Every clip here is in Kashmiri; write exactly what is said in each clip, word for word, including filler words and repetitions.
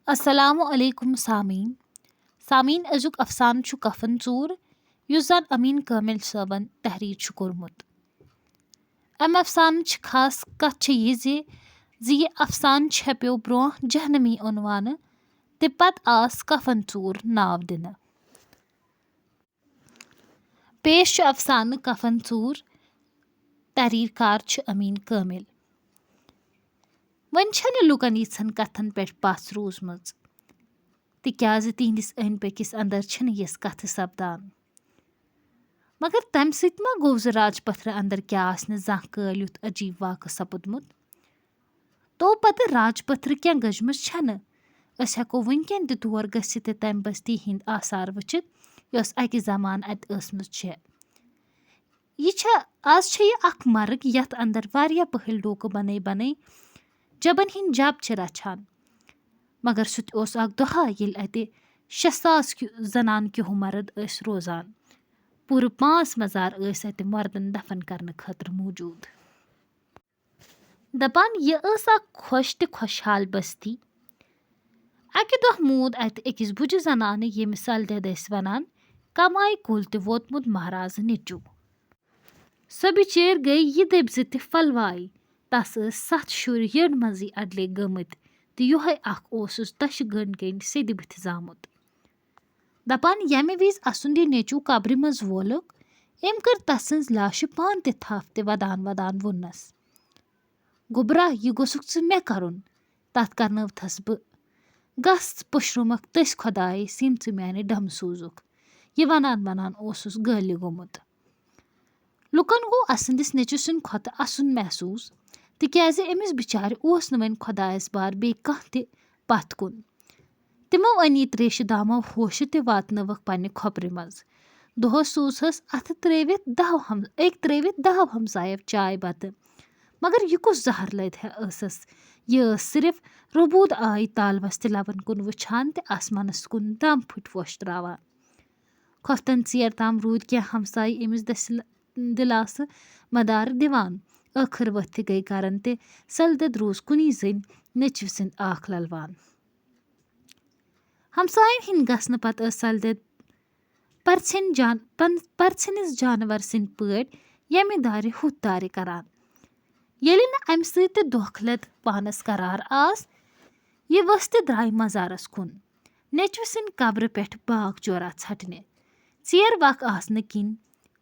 السلام علیکم سامعین۔ سامعین، أزیُک افسانہٕ چھُ کفن ژوٗر، یُس زن امین کامل صٲبن تحریر چھُ کوٚرمُت۔ امہِ افسانٕچ خاص کتھ چھِ یہِ زِ، زِ یہِ افسانہٕ چھپیو برونٛہہ جہنمی عنوانہٕ تہٕ پتہٕ آس کفن ژوٗر ناو دِنہٕ۔ پیش چھُ افسانہٕ کفن ژوٗر، تحریر کار چھُ امین کامل۔ وۄنۍ چھنہٕ لوٗکن یِژھن کتھن پٮ۪ٹھ پژھ روٗزمٕژ، تِکیازِ تِہنٛدِس أنٛدۍ پٔکِس اندر چھنہٕ یِژھ کتھٕ سپدان۔ مگر تمہِ سۭتۍ ما گوٚو زِ راج پتھرٕ اندر کیٛاہ آسہِ نہٕ زانٛہہ کٲلۍ یُتھ عجیب واقعہٕ سپُدمُت؟ تو پتہٕ راج پتھرٕ کینٛہہ گٔجمٕژ چھنہٕ۔ أسۍ ہٮ۪کو وٕنکٮ۪ن تہِ تور گٔژھِتھ تہٕ تمہِ بستی ہٕنٛدۍ آثار وٕچھِتھ، یۄس اکہِ زمانہٕ اتہِ ٲسمٕژ چھےٚ۔ یہِ چھےٚ، آز چھےٚ یہِ اکھ مرگ، یتھ اندر واریاہ پٔہٕلۍ ڈوکہٕ بنے بنے جبن ہٕنٛدۍ جب چھِ رچھان۔ مگر سُہ تہِ اوس اکھ دۄہا، ییٚلہِ اتہِ شےٚ ساس کیُ-، زنان کیُہُہ مرد ٲسۍ روزان۔ پوٗرٕ پانٛژھ مزار ٲسۍ اتہِ مردن دفن کرنہٕ خٲطرٕ موجود۔ دپان، یہِ ٲس اکھ خۄش تہٕ خۄشحال بستی۔ اکہِ دۄہ موٗد اتہِ أکِس بُجہِ زنانہٕ، ییٚمِس سلدید ٲسۍ ونان، کمایہِ کُل تہِ ووتمُت مہرازٕ نیٚچوٗ۔ سۄ بِچٲر گٔے یہِ دٔبۍ زِ تہِ پھلوایہِ۔ تس ٲسۍ ستھ شُرۍ یٔڈ منٛزٕے اڈلے گٔمٕتۍ تہٕ یِہوٚے اکھ اوسُس دَچھِ گٔنٛڈۍ کٔنۍ سیٚدِ بٕتھِ زامُت۔ دپان، ییٚمہِ وِزِ اسُنٛد یہِ نیٚچوٗ قبرِ منٛز وولُکھ، أمۍ کٔر تسٕنٛز لاشہِ پانہٕ تہِ تھپھ تہٕ ودان ودان ووٚننس، گوٚبرا، یہِ گوٚژھُکھ ژٕ مےٚ کرُن، تتھ کرنٲوتھس بہٕ۔ گژھ، پُشرومکھ تٔسۍ خۄدایس، ییٚمۍ ژٕ میانہِ ڈمہٕ سوٗزُکھ۔ یہِ ونان ونان اوسُس گٲلہِ گوٚمُت۔ لُکن گوٚو اسٕنٛدِس نیٚچوِ سٕنٛدِ کھۄتہٕ اسُن محسوٗس، تِکیازِ أمِس بِچارِ اوس نہٕ وۄنۍ خۄدایس بار بیٚیہِ کانٛہہ تہِ پتھ کُن۔ تِمو أنۍ یہِ تریشہِ دامو ہوشہِ تہِ واتنٲوٕکھ پننہِ کھۄپرِ منٛز۔ دۄہس سوٗزہس اتھٕ ترٲوِتھ دہو ہم-، أکۍ ترٲوِتھ دہو ہمسایو چاے بتہٕ، مگر یہِ کُس زہر لدِ ہا ٲسس؟ یہِ ٲس صرف ربوٗد آے تالوس تہِ لبن کُن وٕچھان تہٕ آسمانس کُن دم پھٕٹۍ ووٚش تراوان۔ خۄفتن ژیر تام روٗدۍ کینٛہہ ہمسایہِ أمِس دٔسِل-، دِلاسہٕ مدارٕ دِوان۔ ٲخٕر ؤتھۍ تہِ گٔے گرن تہٕ سلدد روٗز کُنی زٔنۍ نیٚچوِ سٕنٛدۍ آکھ للوان۔ ہمساین ہٕنٛدۍ گژھنہٕ پتہٕ ٲس سلدد پرژھِنۍ جان-، پن-، پرژھِنِس جانور سٕنٛدۍ پٲٹھۍ ییٚمہِ دارِ ہُتھ دارِ کران۔ ییٚلہِ نہٕ امہِ سۭتۍ تہِ دھوکھ لد پانس قرار آس، یہِ ؤژھ تہٕ درٛاے مزارس کُن، نیٚچوِ سٕنٛدِ قبرٕ پٮ۪ٹھ باغ جورا ژھٹنہِ۔ ژیر وق آسنہٕ کِنۍ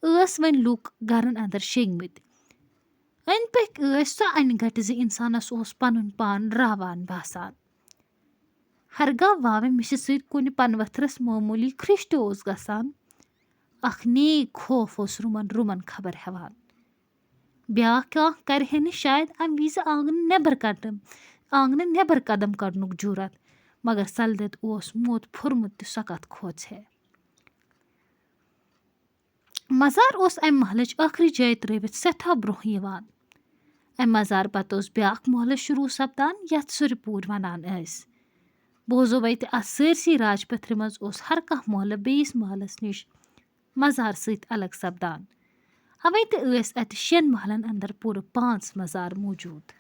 ٲس وۄنۍ لوٗکھ گرن اندر شیٚنگمٕتۍ۔ أنٛدۍ پٔکۍ ٲسۍ سۄ انہِ گٹہِ زِ انسانس اوس پنُن پان راوان باسان۔ ہرگاہ واوِ مِشہِ سۭتۍ کُنہِ پنہٕ ؤتھرس معموٗلی کھرٛش تہِ اوس گژھان، اکھ نیک خوف اوس رُمن رُمن خبر ہٮ۪وان۔ بیٛاکھ کانٛہہ کرِ ہے نہٕ شاید امہِ وِزِ آنگنہٕ نٮ۪بر قدم، آنگنہٕ نٮ۪بر قدم کڑنُک جُرت، مگر سلدد اوس موت پھوٚرمُت تہِ سۄ کتھ کھوژ ہے۔ مزار اوس امہِ محلٕچ ٲخری جاے ترٲوِتھ سٮ۪ٹھاہ برونٛہہ یِوان۔ امہِ مزار پتہٕ اوس بیٛاکھ محلہٕ شروٗع سپدان، یتھ سُرِ پوٗرۍ ونان ٲسۍ۔ بوزو وتہِ اتھ سٲرسٕے راجپتھرِ منٛز اوس ہر کانٛہہ محلہٕ بیٚیِس محلس نِش مزار سۭتۍ الگ سپدان۔ اوے تہِ ٲسۍ اتہِ شٮ۪ن محلن اندر پوٗرٕ پانٛژھ مزار موجود۔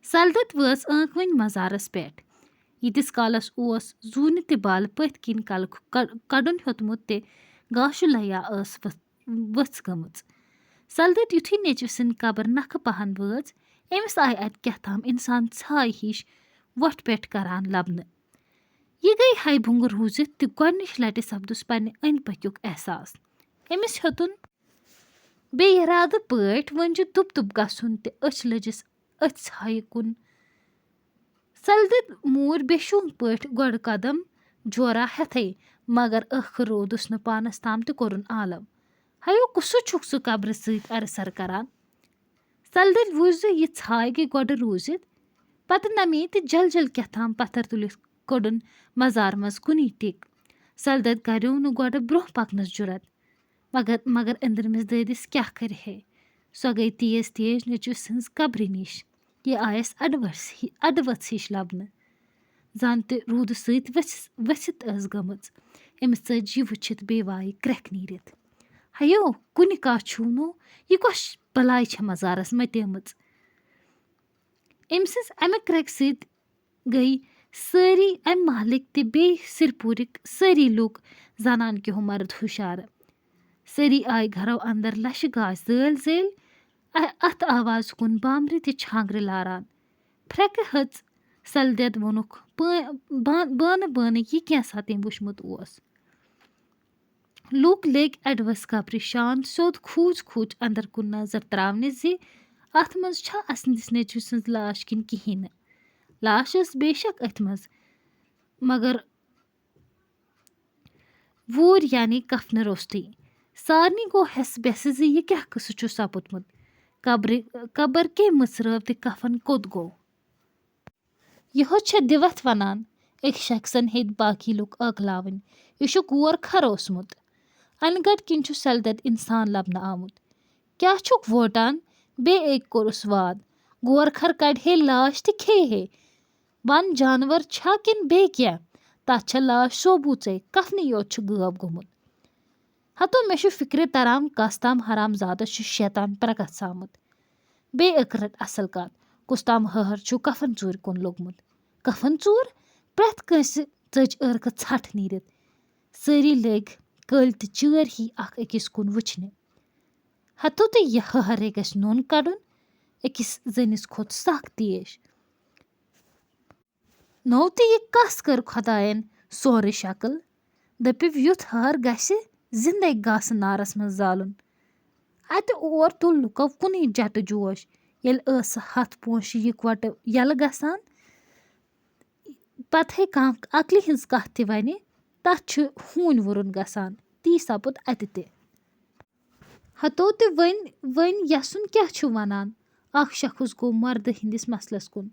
سلدت وٲژ ٲنکھ وٕنۍ مزارس پٮ۪ٹھ۔ ییٖتِس کالس اوس زوٗنہِ تہِ بالہٕ پٔتھۍ کِنۍ کلہٕ ک-، کڑُن ہیوٚتمُت تہِ گاشہٕ لیا ٲس ؤژھ-، ؤژھ گٔمٕژ۔ سلدت یُتھُے نیٚچوِ سٕنٛدِ قبر نکھٕ پہن وٲژ، أمِس آیہِ اتہِ کیٛاہ تام انسان ژھایہِ ہِش وۄٹھ پٮ۪ٹھ کران لبنہٕ۔ یہِ گٔے ہاے بُنٛگہٕ روٗزِتھ تہٕ گۄڈٕنِچ لٹہِ سپدُس پننہِ أنٛدۍ پٔکیُک احساس۔ أمِس ہیوٚتُن بے ارادٕ پٲٹھۍ وۄنجہِ دُب دُب گژھُن تہٕ أچھ لٔجِس أتھۍ ژھایہِ کُن۔ سلدد موٗرۍ بے شوٗنٛگ پٲٹھۍ گۄڈٕ قدم جورا ہٮ۪تھٕے، مگر ٲخٕر رودُس نہٕ پانس تام تہٕ کوٚرُن عالم، ہیو، کُسُے چھُکھ ژٕ قبرٕ سۭتۍ ارٕ سر کران؟ سلدد وُچھ زِ یہِ ژھاے گٔے گۄڈٕ روٗزِتھ، پتہٕ نمی تہٕ جل جل کیٛاہ تام پتھر تُلِتھ کوٚڑُن مزار منٛز کُنی ٹِک۔ سلدد کریو نہٕ گۄڈٕ برونٛہہ پکنس جُرت، مگر، مگر أنٛدرمِس دٲدِس کیٛاہ کرِ ہے؟ سۄ گٔے تیز تیز نیٚچوِ سٕنٛز قبرِ نِش۔ یہِ آیس اڈٕ ؤژھ ہی-، اڈٕ ؤژھ ہِش لبنہٕ۔ زن تہِ روٗدٕ سۭتۍ ؤژھِس-، ؤژھِتھ ٲس گٔمٕژ۔ أمِس ژٔج یہِ وٕچھِتھ بے وایہِ کرٛٮ۪کھ نیٖرِتھ۔ ہیو، کُنہِ کانٛہہ چھُونو، یہِ کۄس بلاے چھےٚ مزارس متیمٕژ؟ أمۍ سٕنٛز امہِ کرٛٮ۪کہِ سۭتۍ گٔے سٲری اَمہِ محلٕکۍ تہٕ بیٚیہِ سِرپوٗرٕکۍ سٲری لوٗکھ زنان کیو مرد ہُشارٕ۔ سٲری آیہِ گرو اندر لَشہِ گاسہِ زٲلۍ زٲلۍ۔ اَ-، اَتھ آوازِ کُن بامبرِ تہِ چھانٛگرِ لاران۔ پھرٛٮ۪کہٕ ۂژ سلدٮ۪د ووٚنُکھ، "بٲ-، با-، بانہٕ بانہٕ یہِ کینٛژھا تٔمۍ وُچھمُت اوس۔" لوٗکھ لٔگۍ اٮ۪ڈوَس قبرِ شان سیوٚد کھوٗژ کھوٗژ اندر کُن نظر تراونہِ زِ اَتھ منٛز چھا اَسٕنٛدِس نیٚچوِ سٕنٛز لاش کِنہٕ کِہیٖنۍ نہٕ۔ لاش ٲس بے شک أتھۍ منٛز، مگر ووٗر یعنی کفنہٕ روٚستُے۔ سارنٕے گوٚو ہٮ۪س بٮ۪سہٕ زِ یہِ کیٛاہ قٕصہٕ چھُ سپُدمُت۔ قبرِ، قبر کٔمۍ مٕژرٲو تہٕ کفن کوٚت گوٚو؟ یِہوٚ چھےٚ دِوَتھ وَنان، أکۍ شخصن ہیٚتۍ باقی لُکھ ٲکلاوٕنۍ۔ یہِ چھُ گور کھر اوسمُت۔ اَنہِ گَٹہِ کِنۍ چھُ سلدٮ۪د اِنسان لبنہٕ آمُت۔ کیٛاہ چھُکھ ووٹان؟ بیٚیہِ أکۍ کوٚرُس واد۔ گور کھر کڑِ ہے لاش تہٕ کھیٚیہِ ہے۔ وَن، جانور چھا کِنہٕ بیٚیہِ کینٛہہ؟ تَتھ چھےٚ لاش سوبوٗژَے، کفنٕے یوت چھُ غٲب گوٚمُت۔ ہتو، مےٚ چھُ فِکرِ تران، کَس تام حرام زادَس چھُ شیطان پرٛکَتھ ژامُت۔ بیٚیہِ أکۍ رٔٹ اَصٕل کَتھ، کُس تام ہٲہر چھُ کفن ژوٗرِ کُن لوٚگمُت۔ کفن ژوٗر؟ پرٛٮ۪تھ کٲنٛسہِ ژٔج عٲرقہٕ ژھٹھ نیٖرِتھ۔ سٲری لٔگۍ کٔلۍ تہٕ چٲرۍ ہی اکھ أکِس کُن وٕچھنہِ۔ ہتو تہٕ یہِ ہٲہرے گژھِ نوٚن کڑُن، أکِس زٔنِس کھوٚت سخ تیش۔ نوٚو تہٕ یہِ کَس کٔر خۄدایَن سورُے شکل؟ دٔپِو، یُتھ ہار گژھِ زِندَے گاسہٕ نارَس منٛز زالُن۔ اَتہِ اور تُل لُکو کُنُے جٹہٕ جوش۔ ییٚلہِ ٲسہٕ ہَتھ پونٛسہٕ یِکوَٹہٕ یَلہٕ گژھان، پَتہٕ ہے کانٛہہ عقلہِ ہٕنٛز کَتھ تہِ وَنہِ، تَتھ چھُ ہوٗنۍ وُرُن گژھان۔ تی سَپُد اَتہِ تہِ۔ ہتو تہِ وۄنۍ، وۄنۍ یَسُن کیٛاہ چھُ وَنان؟ اَکھ شخص گوٚو مردٕ ہٕنٛدِس مسلس کُن۔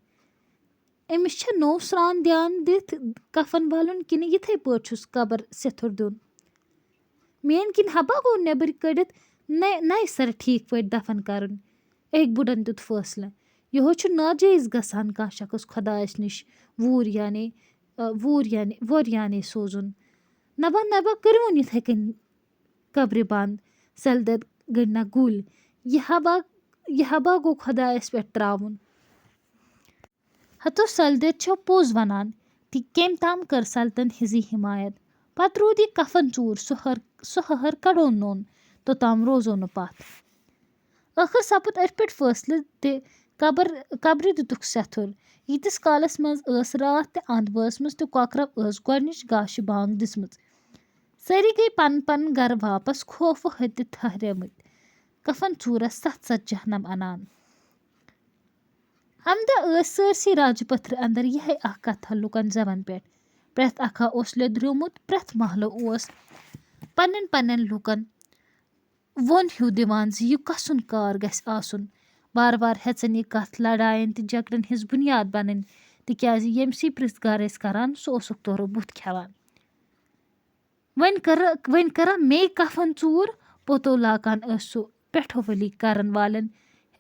أمِس چھا نوٚو سرٛان دیان دِتھ کفن والُن کِنہٕ یِتھَے پٲٹھۍ چھُس قبر سِتھُر دیُن؟ میٛٲنۍ کِنۍ ہبا گوٚو نٮ۪بٕرۍ کٔڑِتھ نَے-، نَیہِ سرٕ ٹھیٖک پٲٹھۍ دفن کرُن؟ أکۍ بُڈن دیُت فٲصلہٕ، یِہوٚے چھُ ناجٲیز گژھان کانٛہہ شخص خۄدایس نِش ووٗر یعنی، آ، ووٗر یعنی، ووریانے سوزُن۔ نبا نبا کٔرِوُن یِتھَے کٔنۍ قبرِ بنٛد۔ سلدت گٔنڈنہ گُلۍ۔ یہِ ہبا، یہِ ہبا گوٚو خۄدایس پٮ۪ٹھ ترٛاوُن۔ ہتو سلدت چھو پوٚز ونان، تہِ کٔمۍ تام کٔر سلطن ہٕنٛزٕے حمایت۔ پتہٕ روٗد یہِ کفن ژوٗر، سُہ ہر، سُہ ہہر کڑو نوٚن، توٚتام روزو نہٕ پتھ۔ ٲخٕر سپُد أتھۍ پٮ۪ٹھ فٲصلہٕ تہِ قبر، قبرِ دِتُکھ سٮ۪تھُر۔ ییٖتِس کالس منٛز ٲس راتھ تہِ اند وٲژمٕژ تہٕ کۄکرو ٲس گۄڈنِچ گاشہِ بانگ دِژمٕژ۔ سٲری گٔے پنُن پنُن گرٕ واپس، خوفہٕ ہتہِ ٹھہریمٕتۍ، کفن ژوٗرس ستھ ستھ جہنم انان۔ امہِ دۄہ ٲسۍ سٲرسٕے راجہٕ پتھرٕ اندر یِہے اکھ کتھا لوٗکن زبن پٮ۪ٹھ۔ پرٛٮ۪تھ اکھا اوس لیٚدریومُت، پرٛٮ۪تھ محلہٕ اوس پننٮ۪ن پننٮ۪ن لوٗکن وۄن ہیوٗ دِوان زِ یہِ کسُن کار گژھِ آسُن۔ وارٕ وارٕ ہیژن یہِ کتھ لڑاین تہٕ جھگڑن ہٕنٛز بُنیاد بنٕنۍ، تِکیازِ ییٚمہِ سٕے پرٛژھ گار ٲسۍ کران، سُہ اوسُکھ تورٕ بُتھ کھٮ۪وان۔ وۄنۍ کٔر، وۄنۍ کٔرا مے کفن ژوٗر؟ پوٚتو لاکان ٲس سُہ پٮ۪ٹھو ؤلی کرن والٮ۪ن،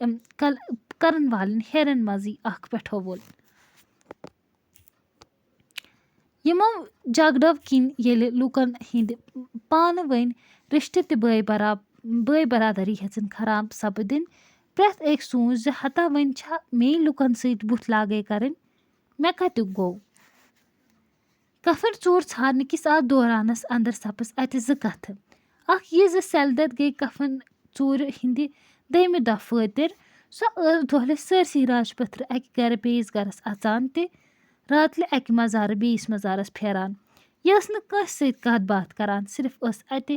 اَم، کل-، کرن والٮ۪ن ہیرن منٛزٕے اکھ پٮ۪ٹھو وول۔ یِمو جھگڑو کِنۍ ییٚلہِ لوٗکن ہٕنٛدۍ پانہٕ ؤنۍ رِشتہٕ تہٕ بٲے برا-، بٲے برادری ہیٚژٕن خراب سپدٕنۍ، پرٛٮ۪تھ أکۍ سوٗنٛچ زِ ہتا وۄنۍ چھا مے لوٗکن سۭتۍ بُتھ لاگے کرٕنۍ؟ مےٚ کتیُک گوٚو؟ کفن ژوٗر ژھارنہٕ کِس اتھ دورانس اندر سپٕز اتہِ زٕ کتھٕ۔ اکھ یہِ زِ سیلدت گٔے کفن ژوٗرِ ہٕنٛدِ دوٚیمہِ دۄہ فٲطر۔ سۄ ٲس دۄہلہِ سٲرسٕے راجپتھرٕ اکہِ گرٕ بیٚیِس گرس اژان تہٕ راتلہِ اکہِ مزارٕ بیٚیِس مزارس پھیران۔ یہِ ٲس نہٕ کٲنٛسہِ سۭتۍ کتھ باتھ کران، صرف ٲس اتہِ،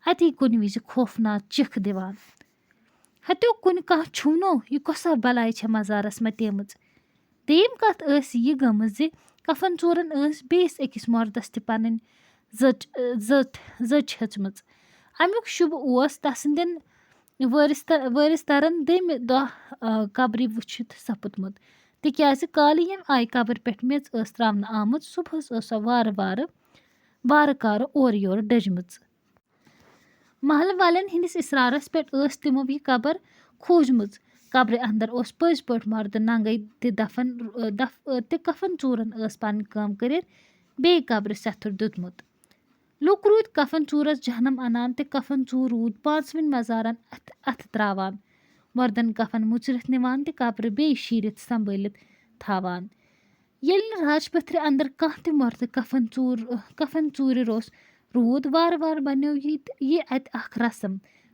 اتی کُنہِ وِزِ خوفناک چِکھ دِوان۔ ہتیو کُنہِ کانٛہہ چھُونو، یہِ کۄسا بلاے چھےٚ مزارس متیمٕژ؟ دوٚیِم کتھ ٲس یہِ گٔمٕژ زِ کفن ژوٗرن ٲس بیٚیِس أکِس مردس تہِ پنٕنۍ زٔٹ، زٔٹ، زٔچ ہیٚژمٕژ۔ امیُک شُبہٕ اوس تسٕنٛدٮ۪ن وٲرِث تہ-، وٲرِث ترن دوٚیمہِ دۄہ، آ، قبرِ وُچھِتھ سپُدمُت، تِکیازِ کالہٕ ییٚمہِ آیہِ قبرِ پٮ۪ٹھ میٚژ ٲس تراونہٕ آمٕژ، صُبحس ٲس سۄ وارٕ وارٕ، وارٕ کارٕ اورٕ یورٕ ڈٔجمٕژ۔ محلہٕ والٮ۪ن ہٕنٛدِس اصرارس پٮ۪ٹھ ٲس تِمو یہِ قبر کھوٗجمٕژ۔ قبرِ اندر اوس پٔزۍ پٲٹھۍ مردٕ ننگے تہٕ دفن، دف-، تہٕ کفن ژوٗرن ٲس پنٕنۍ کٲم کٔرِتھ بیٚیہِ قبرِ سٮ۪تھُر دیُتمُت۔ لوٗکھ روٗدۍ کفن ژوٗرس جہنم انان تہٕ کفن ژوٗر روٗد پانٛژوٕنۍ مزارن اتھٕ، اتھٕ تراوان، مردن کفن مُژرِتھ نِوان تہٕ قبرِ بیٚیہِ شیٖرِتھ سنبھٲلِتھ تھاوان۔ ییٚلہِ نہٕ راجپتھرِ اندر کانٛہہ تہِ مردٕ کفن ژوٗر، کفن ژوٗرِ روٚس روٗد، وارٕ وارٕ بنیو یہِ تہِ، یہِ اتہِ اکھ رسم۔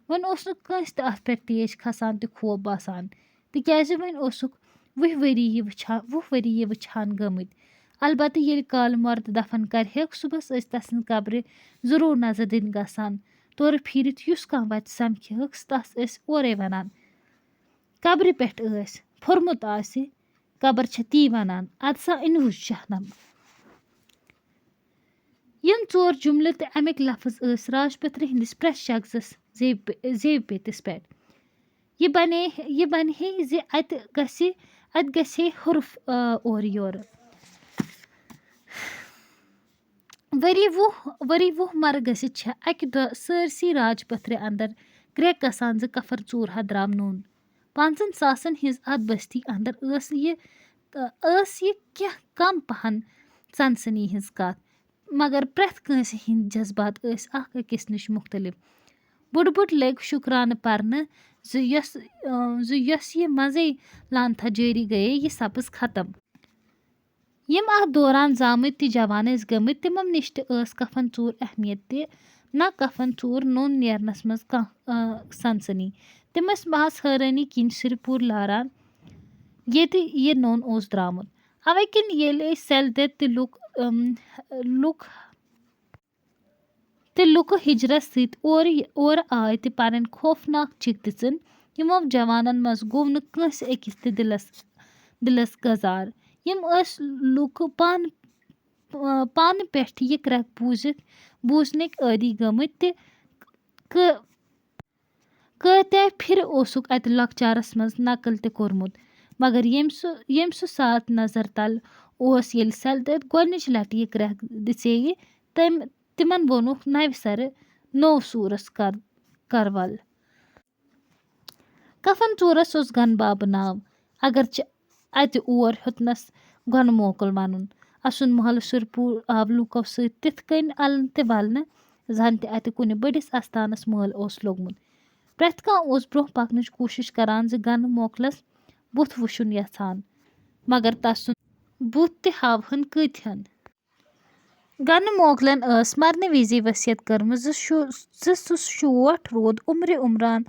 وۄنۍ اوس نہٕ کٲنٛسہِ تہِ اتھ پٮ۪ٹھ تیش کھسان تہٕ خوف باسان، تِکیازِ وۄنۍ اوسُکھ وُہ ؤری یہِ وٕچھان، وُہ ؤری یہِ وٕچھان گٔمٕتۍ۔ البتہٕ ییٚلہِ کالہٕ مردٕ دفن کرِہیکھ، صُبحس ٲسۍ تسٕنٛز قبرِ ضروٗر نظر دِنہِ گژھان۔ تورٕ پھیٖرِتھ یُس کانٛہہ وتہِ سمکھِ ہٲکھ، تس ٲسۍ اورَے ونان، قبرِ پٮ۪ٹھ ٲسۍ، پھوٚرمُت آسہِ، قبر چھےٚ تی ونان، ادٕ سا أنۍ وُچھ جہنم۔ یِم ژور جملہٕ تہٕ اَمِکۍ لفظ ٲسۍ راجپتھرِ ہٕنٛدِس پرٛٮ۪تھ شخصس زیوِ پے-، زیوِ پیٚتِس پٮ۪ٹھ۔ یہِ بنے، یہِ بنہِ ہے زِ اتہِ گژھِ، اتہِ گژھِ ہے حرف، آ، اورٕ یورٕ۔ ؤری وُہ، ؤری وُہ مرٕ گٔژھِتھ چھےٚ اَکہِ دۄہ سٲرسٕے راجپتھرِ اندر کرٛٮ۪کھ گژھان زِ کفر ژوٗر ہا درٛاو نوٚن۔ پانٛژن ساسن ہٕنٛز اتھ بستی اندر ٲس یہِ، ٲس یہِ کینٛہہ کم پہن سنسنی ہٕنٛز کتھ، مگر پرٛٮ۪تھ کٲنٛسہِ ہٕنٛدۍ جذبات ٲسۍ اکھ أکِس نِش مُختٔلِف۔ بُڈٕ بُڈٕ لٔگۍ شُکرانہٕ پرنہٕ زِ یۄس، زِ یۄس یہِ منٛزٕے لانتھا جٲری گٔیے، یہِ سپٕز ختم۔ یِم اَتھ دوران زامٕتۍ تہٕ جوان ٲسۍ گٔمٕتۍ، تِمو نِش تہِ ٲس کفن ژوٗر اہمیت تہِ نہ کفن ژوٗر نوٚن نیرنس منٛز کانٛہہ، آ، سنسنی۔ تِم ٲسۍ محض حٲرٲنی کِنۍ سِرپوٗر لاران، ییٚتہِ یہِ نوٚن اوس درٛامُت۔ اَوَے کِنۍ ییٚلہِ أسۍ سٮ۪ل دِتھ تہِ لُکھ، أم، لُکھ تہٕ لُکہٕ ہِجرت سۭتۍ اورٕ، اورٕ آے تہٕ پنٕنۍ خوفناک چِکھ دِژٕن یِمو جوانن منٛز گوٚو نہٕ کٲنٛسہِ أکِس تہِ دِلس، دِلس گزار۔ یِم ٲسۍ لُکہٕ پانہٕ، پانہٕ پٮ۪ٹھ یہِ کرٛٮ۪کھ بوٗزِتھ، بوٗزنٕکۍ عٲدی گٔمٕتۍ تہٕ کٲ-، کٲتیٛاہ پھِرِ اوسُکھ اَتہِ لۄکچارس منٛز نقل تہِ کوٚرمُت، مگر ییٚمہِ سُہ، ییٚمہِ سُہ ساتہٕ نظر تل اوس، ییٚلہِ سٮ۪لہٕ دٔدۍ گۄڈٕنِچ لٹہِ یہِ کرٛٮ۪کھ دِژے یہِ، تٔمۍ، تِمن ووٚنُکھ نوِ سرٕ نوٚو سوٗرس کر-، کرول۔ کفن ژوٗرس اوس گن بابہٕ ناو، اگرچہِ اتہِ اور ہیوٚتنس گۄنہٕ موکُل ونُن۔ اسُن محلہٕ سُرپوٗر آو لوٗکو سۭتۍ تِتھ کٔنۍ النہٕ تہِ ولنہٕ، زن تہِ اتہِ کُنہِ بٔڑِس استانس مٲلۍ اوس لوٚگمُت۔ پرٛٮ۪تھ کانٛہہ اوس برٛونٛہہ پکنٕچ کوٗشش کران زِ گنہٕ موکلس بُتھ وٕچھُن یژھان، مگر تسُنٛد بُتھ تہِ ہاوہن کۭتہن۔ گنہٕ موکلن ٲس مرنہٕ وِزِ ؤصیت کٔرمٕژ زِ شو-، زِ سُہ شوٹھ روٗد عمرِ عمران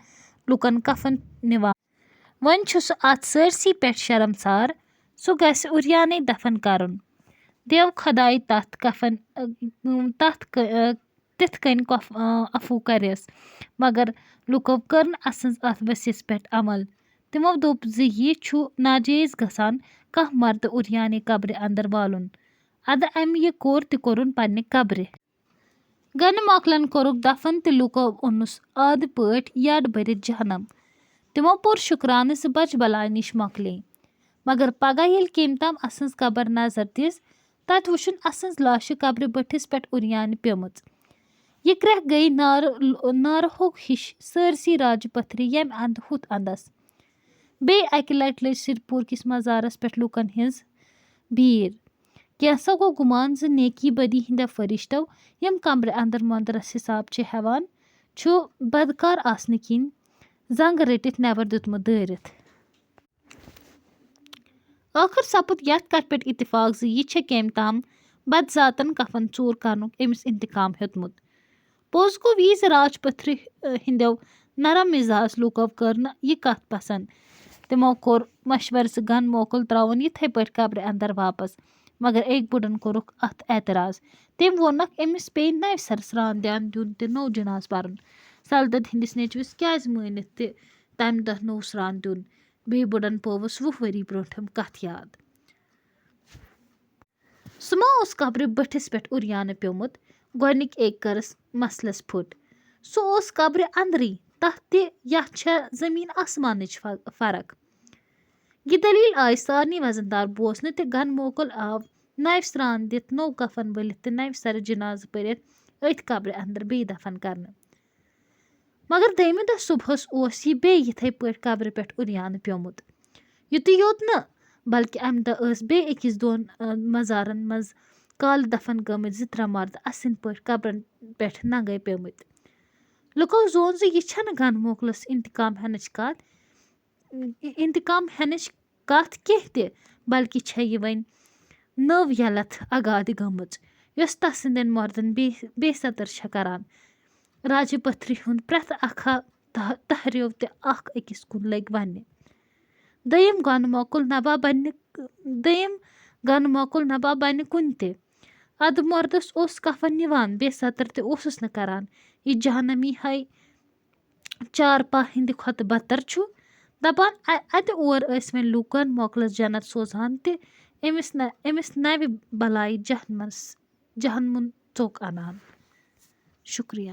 لوٗکن کفن نِوان۔ وۄنۍ چھُ سُہ اتھ سٲرسٕے پٮ۪ٹھ شرمسار۔ سُہ گژھِ اُریانے دفن کرُن۔ دیو خداے تتھ کفن، اۭں، تتھ ک-، اۭں، تِتھ کٔنۍ کف-، اۭں، عفو کرٮ۪س۔ مگر لوٗکو کٔر نہٕ اسٕنٛز اتھ ؤصیتس پٮ۪ٹھ عمل۔ تِمو دوٚپ زِ یہِ چھُ ناجٲیز گژھان کانٛہہ مردٕ اُریانے قبرِ اندر والُن۔ ادٕ امہِ یہِ کوٚر تہِ کوٚرُن پننہِ قبرِ۔ گنہٕ موکلن کوٚرُکھ دفن تہٕ لوٗکو اوٚنُس آدٕ پٲٹھۍ یڈ بٔرِتھ جہنم۔ تِمو پوٚر شُکرانہٕ زِ بچہٕ بلاے نِش مۄکلے۔ مگر پگاہ ییٚلہِ کیمۍ تام اسٕنٛز قبر نظر دِژ، تتہِ وُچھُن اسٕنٛز لاشہِ قبرِ بٔٹھِس پٮ۪ٹھ اُریانہِ پیمٕژ۔ یہِ کرٛٮ۪کھ گٔیہِ نارٕ، نارٕ ہوٚگ ہِش سٲرسٕے راجہٕ پتھرِ ییٚمہِ اندٕ ہُتھ اندس۔ بیٚیہِ اکہِ لٹہِ لٔج سِرپوٗر کِس مزارس پٮ۪ٹھ لوٗکن ہٕنٛز بھیٖڑ۔ کینٛژھو گوٚو گُمان زِ نیکی بدی ہٕنٛدیو فرشتو، یِم قبرِ اندر مۄندرس حساب چھِ ہٮ۪وان، چھُ بدکار آسنہٕ کِنۍ زنگ رٔٹِتھ نٮ۪بر دیُتمُت دٲرِتھ۔ ٲخٕر سپُد یتھ کتھِ پٮ۪ٹھ اتفاق زِ یہِ چھےٚ کیمۍ تام بدذاتن کفن ژوٗر کرنُک أمِس انتقام ہیوٚتمُت۔ پوٚز گوٚو یی زِ راج پتھرِ، ٲ، ہٕنٛدیو نرم مزاج لوٗکو کٔر نہٕ یہِ کتھ پسند۔ تِمو کوٚر مشورٕ زِ گن موکُل ترٛاوُن یِتھے پٲٹھۍ قبرِ اندر واپس، مگر أکۍ بُڈن کوٚرُکھ اتھ اعتراض۔ تٔمۍ ووٚنکھ، أمِس پیٚیہِ نوِ سرٕ سرٛان دیان دیُن تہٕ نوٚو جنازٕ پرُن۔ سلدد ہٕنٛدِس نیٚچوِس کیازِ مٲنِتھ تہِ تمہِ دۄہ نوٚو سرٛان دیُن؟ بیٚیہِ بُڈن پٲوٕس وُہ ؤری برونٛٹھم کتھ یاد۔ سُہ ما اوس قبرِ بٔٹھِس پٮ۪ٹھ اُریانہٕ پیوٚمُت؟ گۄڈٕنِکۍ أکۍ کٔرٕس مسلس پھُٹ۔ سُہ اوس قبرِ اندرٕے، تتھ تہِ یتھ چھےٚ زمین آسمانٕچ ف-، فرق۔ یہِ دٔلیٖل آیہِ سارنٕے وزن دار بوزنہٕ تہٕ گن موکُل آو نوِ سرٛان دِتھ، نوٚو کفن ؤلِتھ تہٕ نوِ سرٕ جنازٕ پٔرِتھ أتھۍ قبرِ اندر بیٚیہِ دفن کرنہٕ۔ مگر دوٚیمہِ دۄہ صُبحس اوس یہِ بیٚیہِ یِتھے پٲٹھۍ قبرِ پٮ۪ٹھ اُریانہٕ پیوٚمُت۔ یُتُے یوت نہٕ، بلکہِ امہِ دۄہ ٲس بیٚیہِ أکِس دۄن، آ، مزارن منٛز کالہٕ دفن گٔمٕتۍ زٕ ترٛےٚ مرد اسٕنۍ پٲٹھۍ قبرن پٮ۪ٹھ ننگے پیمٕتۍ۔ لُکو زون زِ یہِ چھنہٕ گن موکلس انتقام ہٮ۪نٕچ کتھ، انتقام ہٮ۪نٕچ کتھ کینٛہہ تہِ، بلکہِ چھےٚ یہِ وۄنۍ نٔو یَلَتھ آغاد گٔمٕژ، یۄس تَس سٕنٛدٮ۪ن مردن بے-، بے ستر چھےٚ کران۔ راجہِ پتھری ہُنٛد پرٛٮ۪تھ اکھا تہ-، تہرِیو تہِ اکھ أکِس کُن لٔگۍ وَننہِ۔ دوٚیِم گۄنہٕ موکُل نبا بننہِ، دوٚیِم گۄنہٕ موکُل نبا بننہِ کُنہِ تہِ۔ اَدٕ مردس اوس کفن نِوان، بے ستر تہِ اوسُس نہٕ کران۔ یہِ جہنمی ہے چارپا ہٕنٛدِ کھۄتہٕ بدتر چھُ۔ دَپان، اَ-، اَتہِ اور ٲسۍ وۄنۍ لوٗکَن موکلَس جنت سوزان تہِ أمِس نہ-، أمِس نَوِ بَلایہِ جہنمَس، جہنمُن ژوٚک اَنان۔ شُکریہ۔